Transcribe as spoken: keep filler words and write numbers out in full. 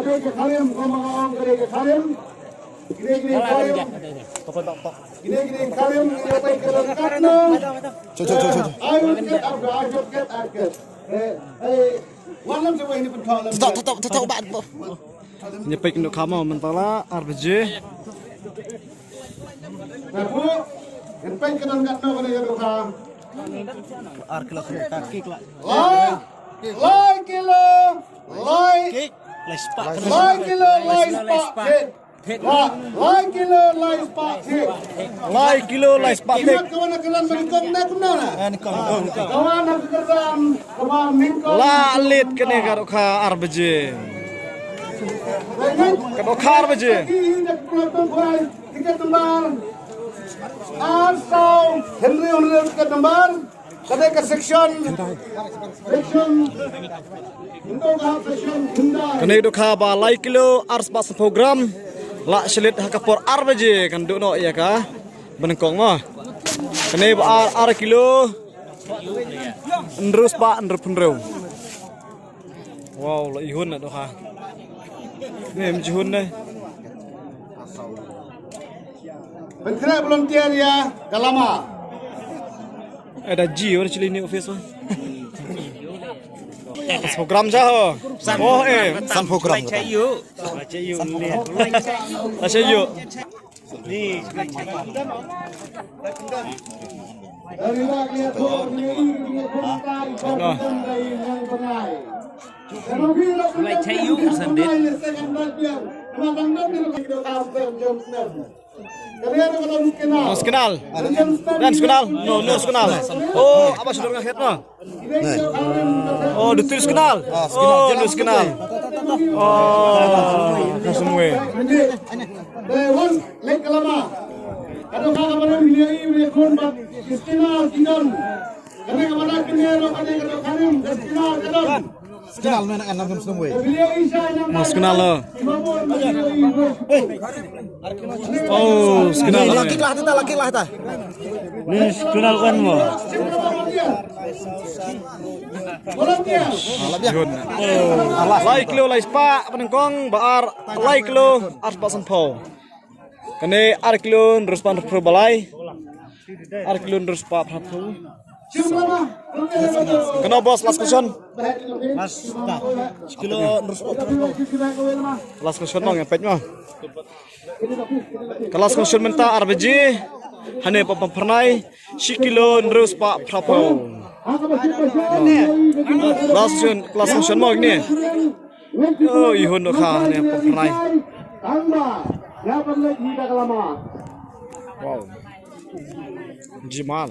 Kine ki kharim, kine ki kharim, kine ki kharim, kine ki kharim, kine ki kharim. Cho, cho, cho, cho, cho. Ai, ai, ai, ai, ai. Eh, eh, wan lam sa wei ni pynthok lam. Tau, tau, tau, tau, ba, ba. Ngi peit noh ka mo mynta la ar baje. Ngi peit ka don katno kane ka dohkha. Ar kilo kilo ka kik la. Lai, lai kilo, lai. Kik, lai spah. Lai kilo, lai spah kik. Lai, lai kilo, lai spah kik. Lai kilo, lai spah kik. Ina kawan na kawan bagi kong na kumna na. Kawan na kawan, kawan mingkong. La lit kane ka dohkha ar baje. Ka dohkha ar baje. Tiket number ar saw hynriew hynriew, tiket number. Ka dei ka section, section, section khyndai. Kane ka dohkha ba lai kilo ar spah sanphew gram. La shah lit ha ka por ar baje kan duh noh ïa ka banyngkong mo. Kane ba ar, ar kilo hynriew spah hynriew phew hynriew. Wow, la ihun na dohkha. Ne, em jihun ne. Pynkhraw volunteer ïa ka lama. Eh, da ji, wan chili ni office wa. Program ja ho. Oh, eh. Sanphew gram. Acha yu. Lai chai yu sandit. Skenal. Dan skenal. No, no skenal. Oh, apa sudah ngahet no? Oh, dutul skenal. Oh, dutul skenal. Oh, ka semua. Skenal mena kan lam semua. Mas skenal lo. Oh, skenal. Laki lah kita, laki lah kita. Ni skenal kan mo. Lai kilo lai spah banyngkong ba ar, lai kilo ar spah sanphew. Kane ar kilo hynriew spah hynriew phew ba lai. Ar kilo hynriew spah hynriew phew. Kano boss, last question? Last, kilo hynriew spah hynriew phew. Last question mo, ngam peit mo. Ka last question mynta ar baje. Hane pa pynphyrnai. Shi kilo hynriew spah hynriew phew. Last question, last question mo ne. Oh, ihun dohkha ne pynphyrnai. Wow. Jimal.